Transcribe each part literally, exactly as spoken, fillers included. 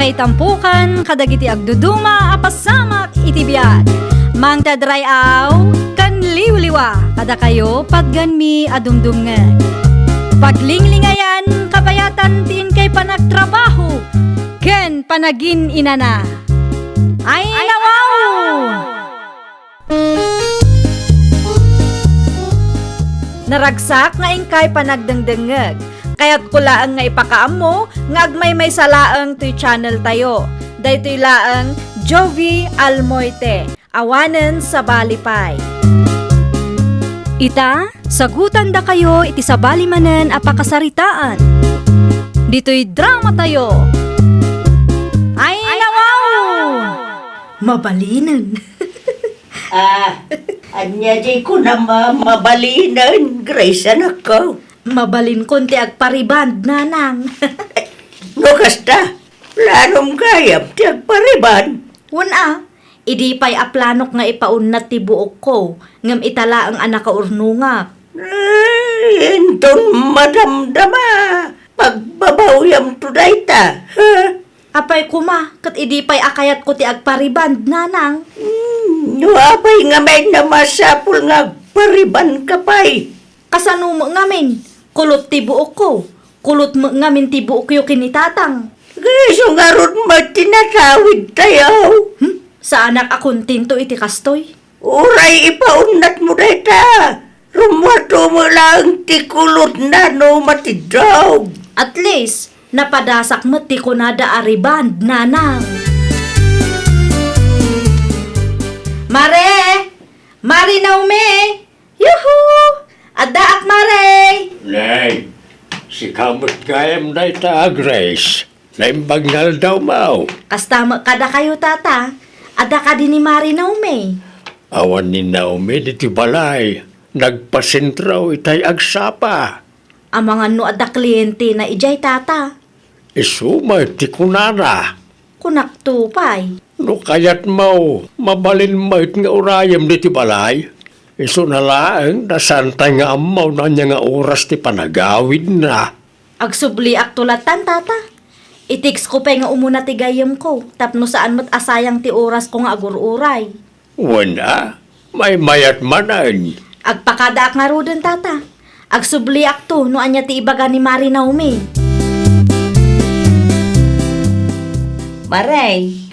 Itampukan kadagiti agduduma a pasamak iti biag. Mangted ray-aw ken liwliwa kadakayo patgenmi a dumdumngeg. Paglinglingayan, kabayatan ti inkay panagtrabaho ken panagin-inana. Ay, nawaw! Naragsak nga inkay panagdengdengngeg. Kayatko laeng nga ipakaammo nga agmaymaysa laeng toy channel tayo. Daytoy laeng Jovie Almoite, awanen sabali pay. Ita, sagutandakayo iti sabali manen a pakasaritaan. Ditoy drama tayo. Ay, nawaw! Mabalinen. Ah, ania diay kunam a mabalinen, Grace, anakko? Mabalinkon ti agpariband, nanang. No kasta, planom gayam ti agpariband? Wen a, idi pay a planok nga ipaunnat ti buokko, ngem ita laeng a nakaurnongak. Ay, inton madamdama, pagbabawyamto dayta, ha? Apay koma, ket idi pay a kayatko ti agpariband, nanang? Hmm, no apay ngamin a masapul nga agparibandka pay? Kasano met ngamin? Kulot ti buokko. Kulot met ngamin ti buokyo ken ni tatang. Isu ngarud met ti natawidtayo. Hmm? Saanak a kontento iti kastoy. Uray ipaunnatmo dayta, rummuarto met laeng ti kulotna no matiddog. At least, napadasak met ti kunada a rebond, nanang. Mare! Mare Naomi! Yuhu! Addaak, Mare! Nay, sika met gayam dayta a Grace. Naimbag nga aldawmo. Kasta met kadakayo, Tata. Adda kadi ni Mare Naomi? Awan ni Naomi ditoy balay. Nagpasentrao itay agsapa. Amangan no adda klientena idiay, Tata. Isu met ti kunana. Kunakto pay. No kayatmo, mabalin met nga urayem ditoy balay. Isuna laeng ta saantay nga ammo no ania nga oras ti panagawidna. Agsubliakto lattan, Tata. I-textko pay nga umuna ti gayyemko, tapno saan met a sayang ti orasko nga agur-uray. Wen a, maymayat manen. Agpakadaak ngaruden, Tata. Agsubliakto no ania ti ibaga ni Mare Naomi. Mare,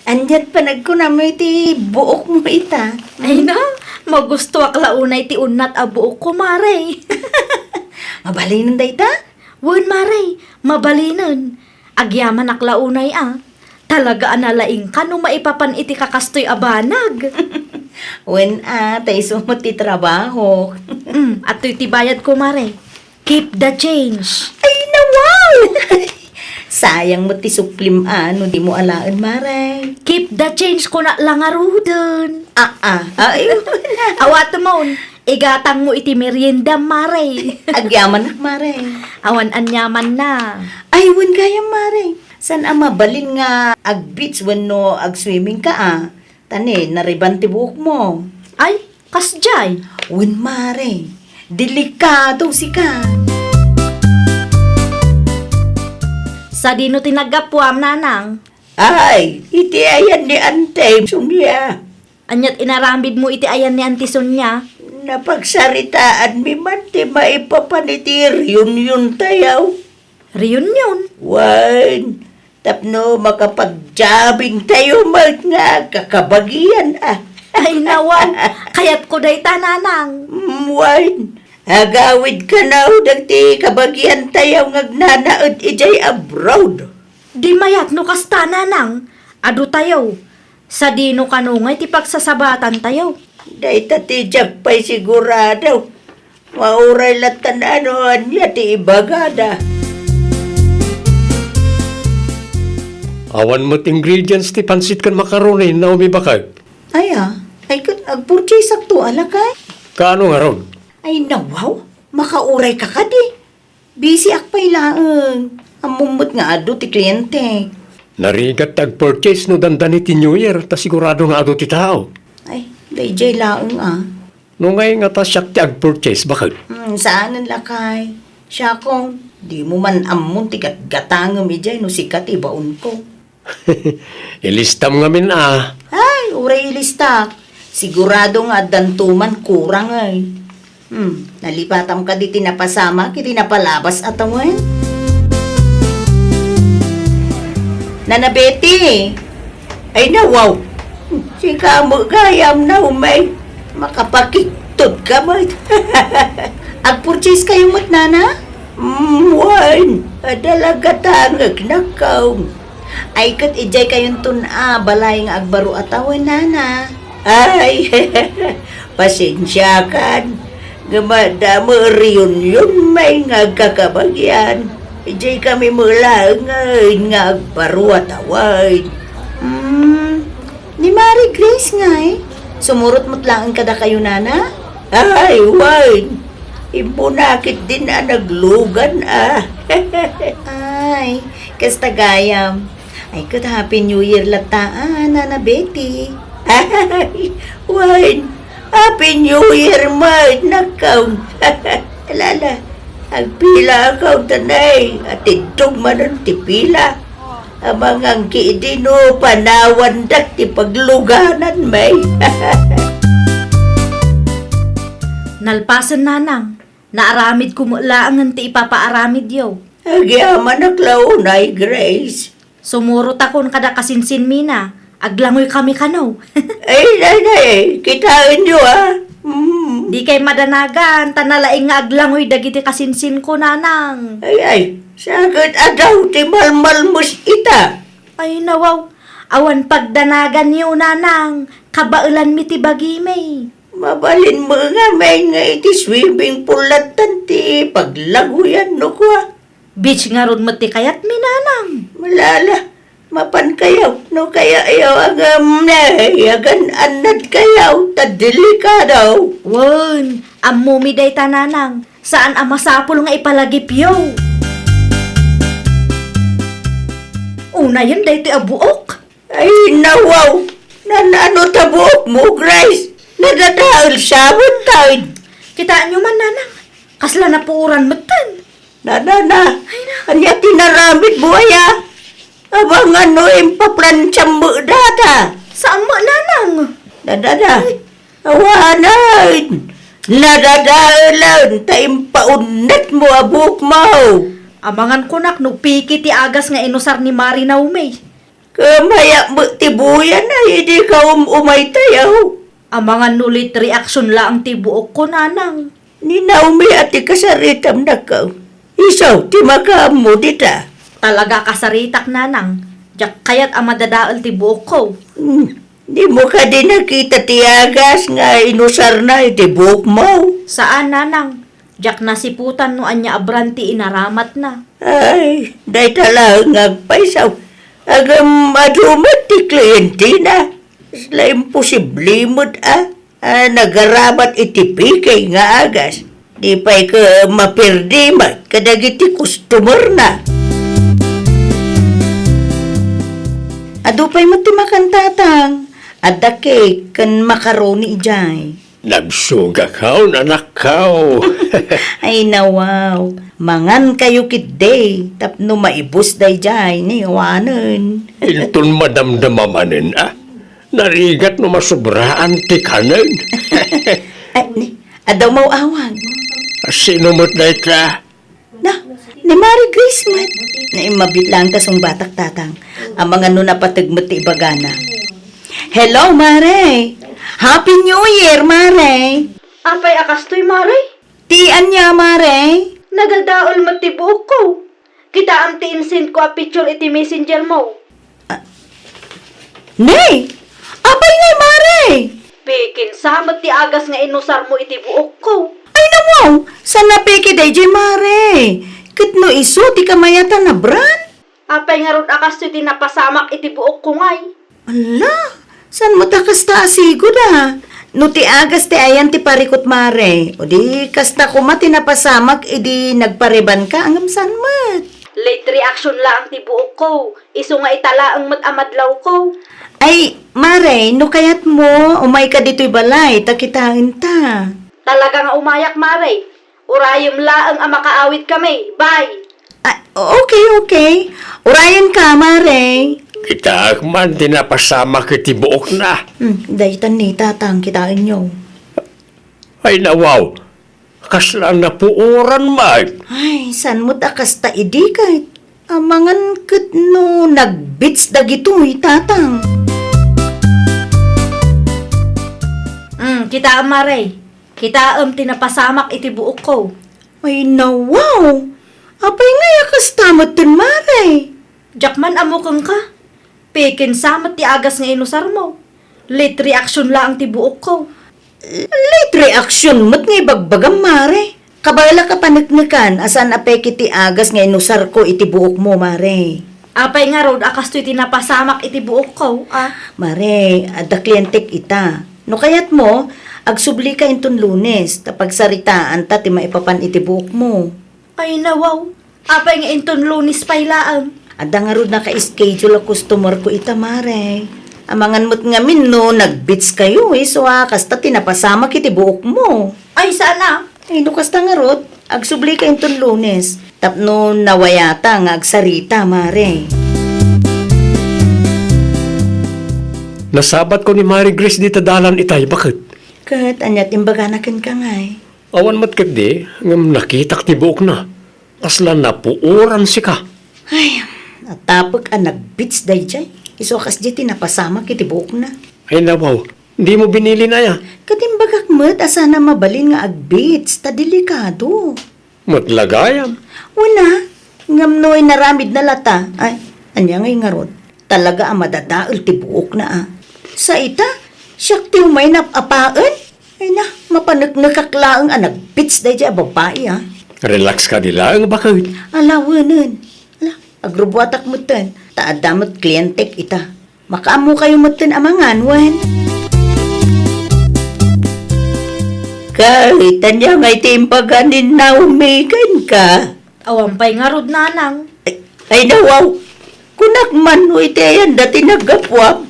ania't panagkunam iti buokmo ita? Ay na, magustoak la unay ti unnat a buokko, Mare. Mabalinen dayta? Wen, Mare, mabalinen. Agyamanak la unay a. Talaga a nalaingka no maipapan iti kakastoy a banag. Wen a, ta isu met ti trabaho. Mm, adtoy ti bayadko, Mare. Keep the change. Ay, nawaw! Sayang met ti suplim a no dimo alaen, Mare. Keep the change, kuna la ngaruden. Ah, ah. Ay, awatemon. Igatangmo iti merienda, Mare. Agyamanak, Mare. Awan aniamanna. Ay, wen gayam, Mare. Saan a mabalin nga ag-beach wenno ag-swimming ka a? Ta ni, narebond ti buokmo. Ay, kasdiay. Wen, Mare. Delikado sika. Sadino ti naggapuam, Nanang? Ay, iti ayan ni Ante Sonia. Ania't inaramidmo iti ayan ni Auntie Sonia? Napagsaritaanmi man ti maipapan iti reunion tayo. Reunion? Wen, tapno makapagjamming tayo met nga kakabagian a. Ay, nawaw, kayatko dayta, Nanang. Mm, wen, agawid kano dagiti kabagian tayo nga agnanaed idiay abroad. Di mayat no kasta, Nanang. Adu tayo. Sadino kano ngay ti pagsasabatantayo? Dayta ti diak pay sigurado. Mauray lattan a no ania ti ibagada. Awan met ingredients ti pansit ken macaroni, Naomi, baket. Aya, ay ket agpurchase akto a lakay. Kaano ngarud? Ay nawaw, makaurayka kadi. Busy ak pay laeng. Ammom met nga adu ti klientek. Narigat ti agpurchase no dandani ti New Year, ta sigurado nga adu ti tao. Ay, daydiay laeng a. No ngay nga ta siak ti agpurchase, baket? Hmm, saanen lakay. Siakon, dimo man ammon ti gatgatangem idiay no sika ti ibaonko. Ilistam ngamin a. Ay, uray ilistak. Sigurado nga addanto man kurang, ay. Hmm, nalipatam kadi ti napasamak iti napalabas a tawen? Nana Betty. Ay, nawaw. Sika met gayam, Naomi. Makapakigtot ka met. Agpurchase kayo met, Nana? Mm, wen. Adda la gatangek, nakkaw. Ay, ket idiay kayonton a balay nga agbaro a tawen, Nana. Ay, pasensiakan. Ngem adda met reunion may nga agkakabagian. Idiay kami met laengen nga agbaro a tawen. Hmm, ni Mari Grace ngay, sumurot met laeng kadakayo, Nana? Ay, wen. Immunakit din a naglugan, a. Ay, kasta gayam. Ay, ket Happy New Year latta, a, Nana Betty. Ay, wen. Happy New Year met, nakkaw. Alala, agpila akaw tanay, atiddog manen ti pila. Amangan ki idi no panawandak ti pagluganan, may. Nalpasen, Nanang. Naaramidko met laengen ti ipapaaramidyo. Agyamanak la unay, Grace. Sumurotakon kada kasinsinmina. Aglangoy kami kano. Ay, nay, nay, kitaenyo, a. Mm. Dikay madanagan, ta nalaing nga aglangoy dagiti kasinsinko, Nanang. Ay, ay, saket a daw ti malmalmes ita. Ay, nawaw. Awan pagdanaganyo, Nanang. Kabaelanmi ti bagimi. Mabalin met ngamin nga iti swimming pool lattan ti paglagoyan no kua. Beach ngarud met ti kayatmi, Nanang. Malala, mapan kayo, no kaya ayaw agam ne, yagan annad kayo, ta delikado. Wen, ammomi dayta, Nanang. Saan a masapul nga ipalagipyo. Unayen daytoy a buok. Ay, nawaw! Nan-ano ta buokmo, Grace? Nadadael sabon tayo. Kitaenyo man, Nanang. Kasla napuoran metten. Na, na, na. Ay, na. Ania ti naramidmo, aya? Abangan no impaplansiam met data. Saan met, Nanang? Na, na, na. Ay. Awanen. Nadadaelan ta impaunetmo a buokmo. Amangan kunak no piki ti agas nga inusar ni Mari Naomi. Kamayak met ti buyan a idi kaum-umay tayo. Amangan no late reaction laeng ti buokko, Nanang. Ni Naomi a ti kasaritam, nakkaw. Isu ti makaammo dita. Talaga kasaritak, Nanang. Diak kayat a madadael ti buokko. Hmm. Dimo kadi nakita ti agas nga inusarna iti buokmo? Saan, Nanang. Diak nasiputan no ania a brand ti inaramatna. Ay, dayta laeng nga agpayso. Ngem adu met ti klientina. Kasla imposible met a, a nagaramat iti piki nga agas. Di pay ket maperdi met kadagiti customerna. Adu pay met ti makan, Tatang. Adda cake ken macaroni idiay. Nagsugakaw, anakkaw. Ay, nawaw. Mangan kayo ketdi, tapno maibus daydiay ni awanen. Inton madamdama manen, a? Narigat no masubraan ti kanen. Ay, ni, adda umaw-awag. Sino met dayta? Na, ni Mari Grace met. Naimbag laeng ta sungbatak, Tatang. Amangan no napateg met ti ibagana. Hello, Mare. Happy New Year, Mare. Apay a kastoy, Mare? Ti ania, Mare? Nadadael met ti buokko. Kitaem ti insendko a picture iti messenger mo. Ah, ne! Apay ngay, Mare? Pikin sa met ti agas nga inusarmo iti buokko. Ay, nawaw! Saan a peke daydiay, Mare? Ket no isu ti kamayatan a brand? Apay ngarud a kastoy ti napasamak iti buokko ngay? Ala, saan met a kasta a sigud a? No ti agas ti ayan ti parikut, Mare, o di kasta koma ti napasamak idi nagparebanka, ngem saan met? Late reaction laeng ti buokko. Isu nga ita laeng met a madlawko. Ay, Mare, no kayatmo, umayka ditoy balay, ta kitaenta. Talaga nga umayak, Mare. Urayem laeng a makaawidkami. Bye! Ah, okay, okay. Urayenka, Mare. Kitaek man ti napasamak iti buokna. Hmm, daytan ni Tatang, kitaenyo. Ay, nawaw. Kasla napuoran met. Ay, saan met a kasta idi ket? Amangan ket no nag-beach dagitoy, Tatang. Hmm, kitaem, Mare. Kitaem ti napasamak iti buokko. Ay, nawaw. Apay ngay a kasta metten, Mare? Diak man ammo kenka. Pikinsa met ti agas nga inusarmo. Late reaction laeng ti buokko. Late reaction met nga ibagbagam, Mare. Kabaelak a paneknekan a saan a peke ti agas nga inusarko iti buokmo, Mare. Apay ngarud a kastoy ti napasamak iti buokko, a? Mare, adda klientek ita. No kayatmo, agsublika inton Lunes, ta pagsaritaanta ti maipapan iti buokmo. Ay, nawaw. Apay nga inton Lunes pay laeng? Adda ngarud naka-schedule a customer ko ita, Mare. Amangan met ngamin no nag-beach kayo, isu a kasta ti napasamak iti buokmo. Ay, saan a? Ay, no kasta ngarud, agsublika inton Lunes. Tapno nawayata nga agsarita, Mare. Nasabatko ni Mare Grace dita dalan itay, baket. Ket aniat imbagana kenka ngay? Awan met ketdi, ngem nakitak ti buokna. Kasla napuoran sika. Ay, atapek a nag-beach daydiay. Isu a kasdiay ti napasamak iti buokna. Ay, nawaw, dimo binilin aya? Ket imbagak met a saan a mabalin nga ag-beach, ta delikado. Met la gayam. Wen a, ngem no inaramidna lata, ay, ania ngay ngarud? Talaga a madadael ti buokna a. Sa ita, siak ti umay nap-apaen? Ay na, mapaneknekak laeng a nag-beach daydiay a babai a. Relax kadi laeng, baket. Ala, wenen. Ala, agrubuatak metten, ta adda met klientek ita. Makaammokayo metten amangan, wen? Ket ania ngay ti imbaga ni Naomi kenka? Awan pay ngarud, nanang. Ay, ay, nawaw. Kunak man no iti ayanda ti naggapuam.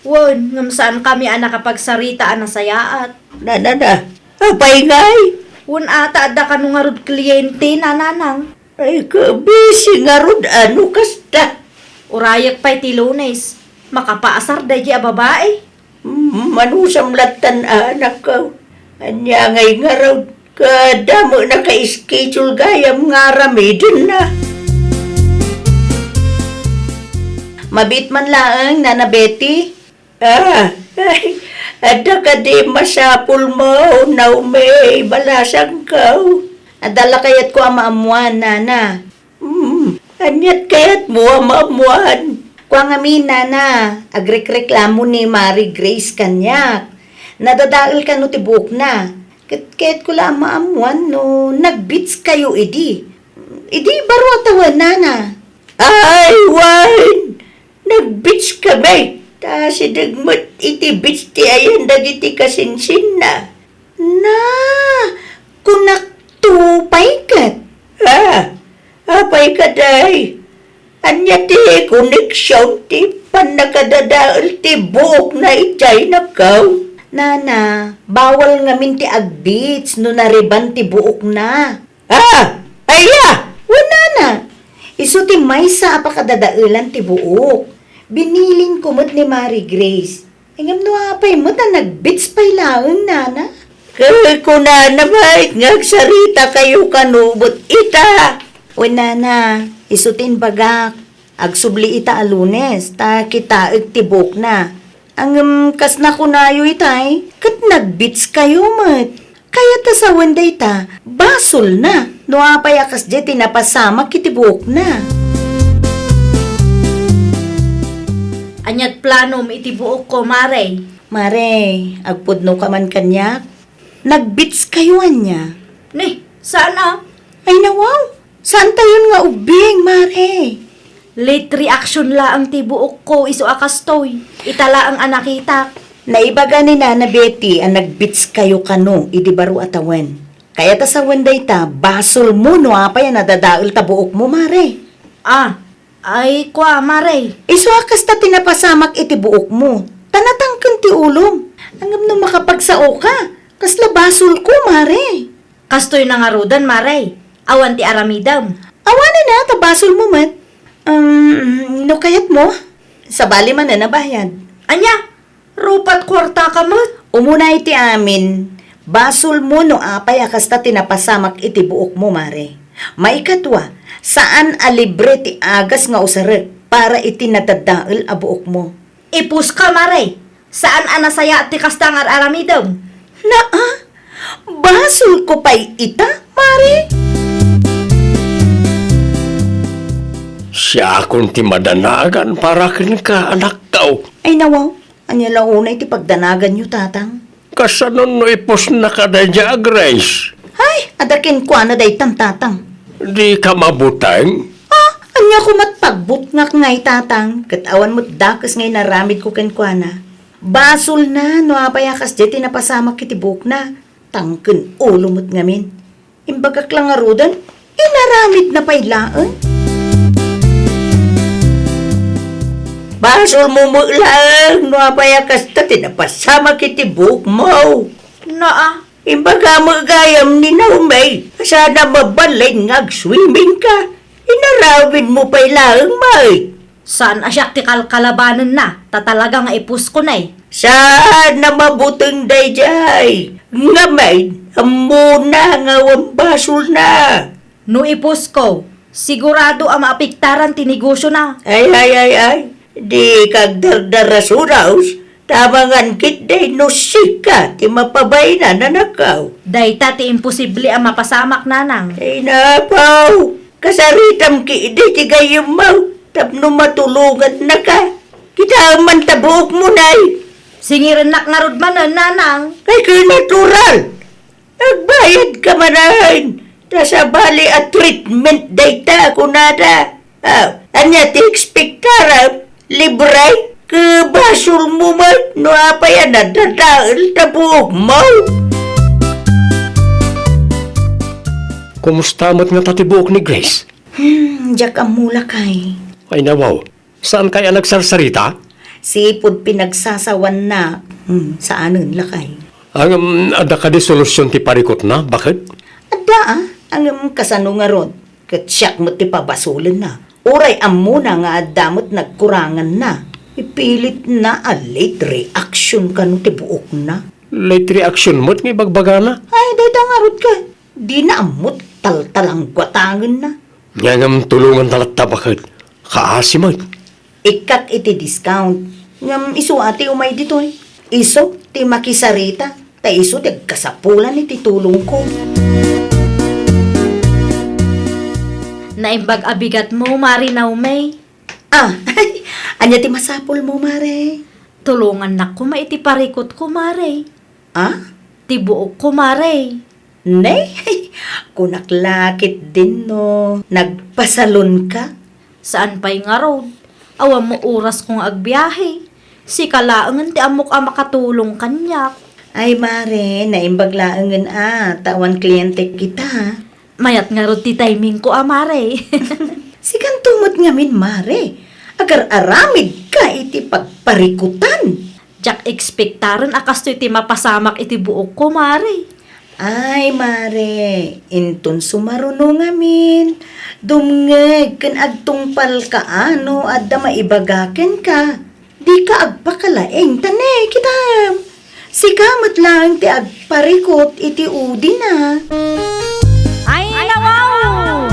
Wen, ngem saankami a nakapagsarita a nasayaat. Na, na, na. Apay ngay? Wen, ata adda kano ngarud kliente, nanang. Ay, kabisi ngarud a no kasta. Urayek pay ti Lunes. Makapaasar daydiay a babai. Mm, manusam lattan, anakko. Ania ngay ngarud? Kada met naka-schedule gayam nga aramidenna. Mabiit man laeng, Nana Betty. Ah, ay, adda kadi masapulmo, Naomi, balasangko? Adda la kayatko a maammuan, Nana. Hmm, aniat kayatmo a maammuan? Kua ngamin, Nana, agrekreklamo ni Mari Grace kaniak. Nadadael kano ti buokna. Ket kayatko la a maammuan no nag-beach kayo idi. Idi baro a tawen, Nana. Ay, wen! Nag-beach kami, ta sideg met iti beach ti ayan dagiti kasinsinna. Na, kunak to pay ket. Ah, apay kadi? Ania ti koneksion ti pannakadadael ti buokna idiay, nakkaw? Nana, bawal ngamin ti ag-beach no nariban ti buokna. Ah! Aya! Wen, Nana, isu ti maysa a pakadadaelan ti buok. Binilinko met ni Mari Grace. Ngem no apay met a nag-beach pay laeng, Nana? Ket kunana met nga agsarita kayo kano met ita. Wen, Nana, isu ti imbagak. Agsubli ita a Lunes, ta kitaek ti buokna. Ngem kas nakunayo itay, ket nag-beach kayo met. Kayat a sawen dayta, basolna. No apay a kasdiay ti napasamak iti buokna. Aniat planom iti buokko, Mare? Mare, agpudnoka man kaniak? Nag-beach kayo ania? Ni, saan a? Ay, nawaw! Saantayon nga ubbing, Mare? Late reaction laeng ti buokko isu a kastoy. Ita laeng a nakitak. Naibaga ni Nana Betty a nag-beach kayo kano idi baro a tawen. Kayat a sawen dayta, basolmo no apay a nadadael ta buokmo, Mare. Ah, ay, kua, Mare. Isu a kasta ti napasamak iti buokmo. Ta natangken ti ulom. Ngem no makapagsaoka, kasla basolko, Mare. Kastoy na ngaruden, Mare. Awan ti aramidem. Awanen a, ta basolmo met. Um, no kayatmo, Sabali manen a bayad. Ania? Rupat kuartaka met? Umuna iti amin, basolmo no apay a kasta ti napasamak iti buokmo, Mare. Maikadua, saan a libre ti agas nga usarek para iti nadadael a buokmo. Ipuska, Mare. Saan a nasayaat ti kasta nga ar-aramidem. Naa, basolko pay ita, Mare. Siakon ti madanagan para kenka, anakko. Ay, nawaw. Ania la unay ti pagdanaganyo, Tatang? Kasano no ipusnaka daydiay a Grace? Ay, adda kenkuana daytan, Tatang. Dika mabuteng? Ah, ania koma ti pagbutngak ngay, Tatang? Ket awan met dakes nga inaramidko kenkuana. Basolna no apay a kasdiay ti napasamak iti buokna. Tangken ulo met ngamin. Imbagak la ngaruden, inaramidna pay laeng. Basolmo met laeng no apay a kasta ti napasamak iti buokmo. Naa. Imbagam gayam ni Naomi, saan a mabalin nga agswimmingka. Inaramidmo pay laeng met. Saan a siak ti kalkalabanenna, ta talaga nga ipusko ne. Saan a mabuteng daydiay. Ngamin, ammona nga awan basolna. No ipusko, sigurado a maapektaran ti negosiona. Ay, ay, ay, ay. Dika agdardarasuros, ta amangan ketdi no sika ti mapabain, anakko. Dayta ti imposible a mapasamak, Nanang. Ay, napaw. Kasaritam ketdi ti gayyemmo tapno matulongannaka. Kitaem man ta buokmo, Nay. Singirennak ngarud manen, Nanang. Ay, ket natural. Agbayadka manen. Ta sabali a treatment dayta, kunada. Ah, ania ti ekspektaram? Libre? Ket basolmo met no apay a nadadael ta buokmo. Kumusta met ngata ti buok ni Grace? Hmm, diak ammo, lakay. Ay, nawaw. Saankay a nagsarsarita? Sipud pinagsasawanna. Hmm, saanen, lakay. Ngem, adda kadi solusion ti parikutna, baket? Adda, a. Ngem kasano ngarud? Ket siak met ti pabasolenna. Uray ammona nga adda met nagkuranganna. Ipilitna a late reaction kano ti buokna. Late reaction met nga ibagbagana? Ay, dayta ngarud ket. Dina ammo ti taltalangguatangenna. Ngem tulonganta latta, baket. Kaasi met. Ikkak iti discount. Ngem isu a ti umay ditoy. Isu ti makisarita, ta isu ti agkasapulan iti tulongko. Naimbag a bigatmo, Mare Naomi. Ah, ania ti masapulmo, Mare? Tulongannak koma iti parikutko, Mare. Ah? Ti buokko, Mare. Ne? Kunak la ketdin no nagpasalonka? Saan pay ngarud. Awan mo orasko nga agbiahe. Sika laengen ti ammok a makatulong kaniak. Ay, Mare, naimbag laengen a, ta awan kliente kita. Mayat ngarud ti timingko a, Mare. Sikanto met ngamin, Mare. Agar-aramidka iti pagparikutan. Diak ekspektaren a kastoy ti mapasamak iti buokko, Mare. Ay, Mare, inton sumaruno ngamin, dumngeg ken agtungpalka a no adda maibaga kenka. Dika agpakalaing, ta ne, kitam. Sika met laeng ti agparikut iti udina. Ay, nawaw!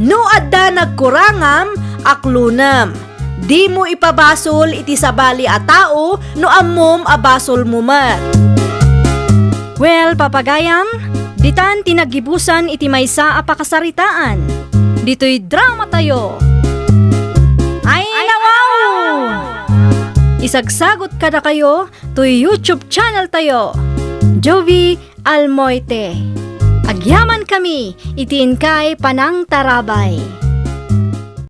No adda nagkurangam, aklonem. Dimo ipabasol iti sabali a tao no ammom a basolmo met. Well, papagayam, ditan ti naggibusan iti maysa a pakasaritaan. Ditoy dramatayo. Ay, nawaw! Isagsagot kadakayo toy YouTube channel tayo, Jovie Almoite. Agyamankami iti inkay panangtarabay.